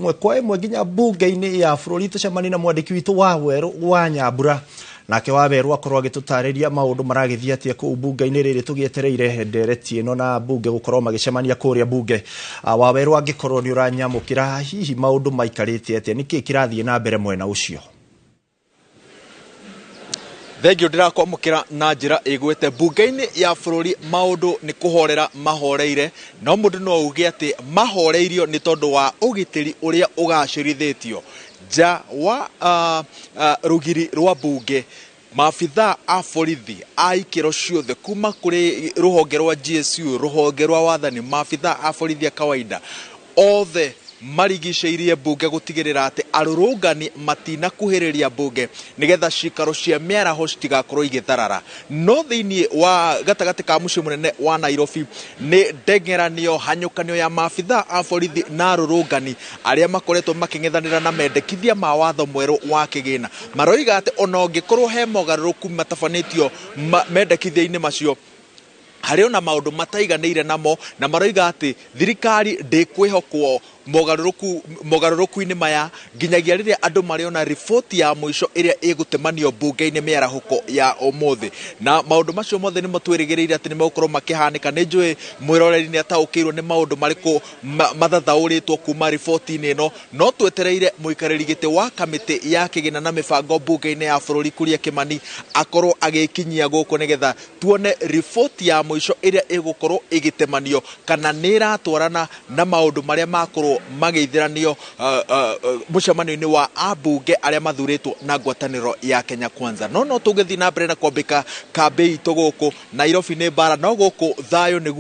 Ĩmwe kwa ĩmwe nginya mbunge-inĩ ya bũrũri, tũcemanie na mwandĩki witũ Wawerũ wa Nyambura. Nake Wawerũ akorwo agĩtũtarĩria maũndũ maragĩthiĩ atĩa kũu mbunge-inĩ rĩrĩ tũgĩetereire ndereti ĩno na mbunge gũkorwo magĩcemania kũrĩa mbunge. Wawerũ, angĩkorwo nĩ ũranyamũkĩra, hihi maũndũ maikarĩte atĩa? Nĩkĩ kĩrathiĩ na mbere mwena ũcio? Thengio, ndĩrakwamũkĩra na njĩra ĩgwĩte. Mbunge-inĩ ya bũrũri maũndũ nĩ kũhorera mahoreire, no mũndũ no auge atĩ mahoreirio nĩ tondũ wa ũgitĩri ũrĩa ũgacĩrithĩtio nja wa rũgiri rwa mbunge. Maabithaa a borithi a ikĩro ciothe, kuma kũrĩ rũhonge rwa GSU, rũhonge rwa wathani, maabithaa a borithi a kawaida, othe marigicĩirie mbunge gũtigĩrĩra atĩ arũrũngani matinakuhĩrĩria mbunge, nĩgetha cikaro cia mĩaraho citigakorwo igĩtharara. No thĩinĩ wa gatagatĩ ka mũciĩ mũnene wa Nairobi nĩ ndengeranio, hanyũkanio ya maabithaa a borithi na arũrũngani arĩa makoretwo makĩng'ethanĩra na mendekithia ma watho mwerũ wa kĩgĩna. Maroiga atĩ ona ũngĩkorwo he mogarũrũku matabanĩtio mendekithia-inĩ macio, harĩ ona maũndũ mataiganĩire namo, na maroiga atĩ thirikari ndĩkwĩhokwo mogarũrũku mogarũrũku-inĩ maya nginyagia rĩrĩa andũ marĩona riboti ya mũico ĩrĩa ĩgũtemanio mbunge-inĩ mĩarahũko ya ũmũthĩ. Na maũndũ macio mothe nĩmo twĩrĩgĩrĩire atĩ nĩ megũkorwo makĩhanĩka. Nĩ njũĩ mwĩroreri nĩ ataũkĩirwo nĩ maũndũ marĩkũ mathathaũrĩtwo kuma riboti-inĩ ĩno, no twetereire mũikarĩri gĩtĩ wa kamĩtĩ ya kĩgĩna na mĩbango mbunge-inĩ ya bũrũri, Kuria Kimani, akorwo agĩkinyia gũkũ nĩgetha tuone riboti ya mũico ĩrĩa ĩgũkorwo ĩgĩtemanio kana nĩ ĩratwarana na maũndũ marĩa makorwo magĩithĩranio mũcemanio-inĩ wa ambunge arĩa mathurĩtwo na ngwatanĩro ya Kenya Kwanza. No tũgĩthiĩ na mbere na kwambĩka kambĩ itũ gũkũ Nairobi nĩ mbara, no gũkũ thayũ nĩguo.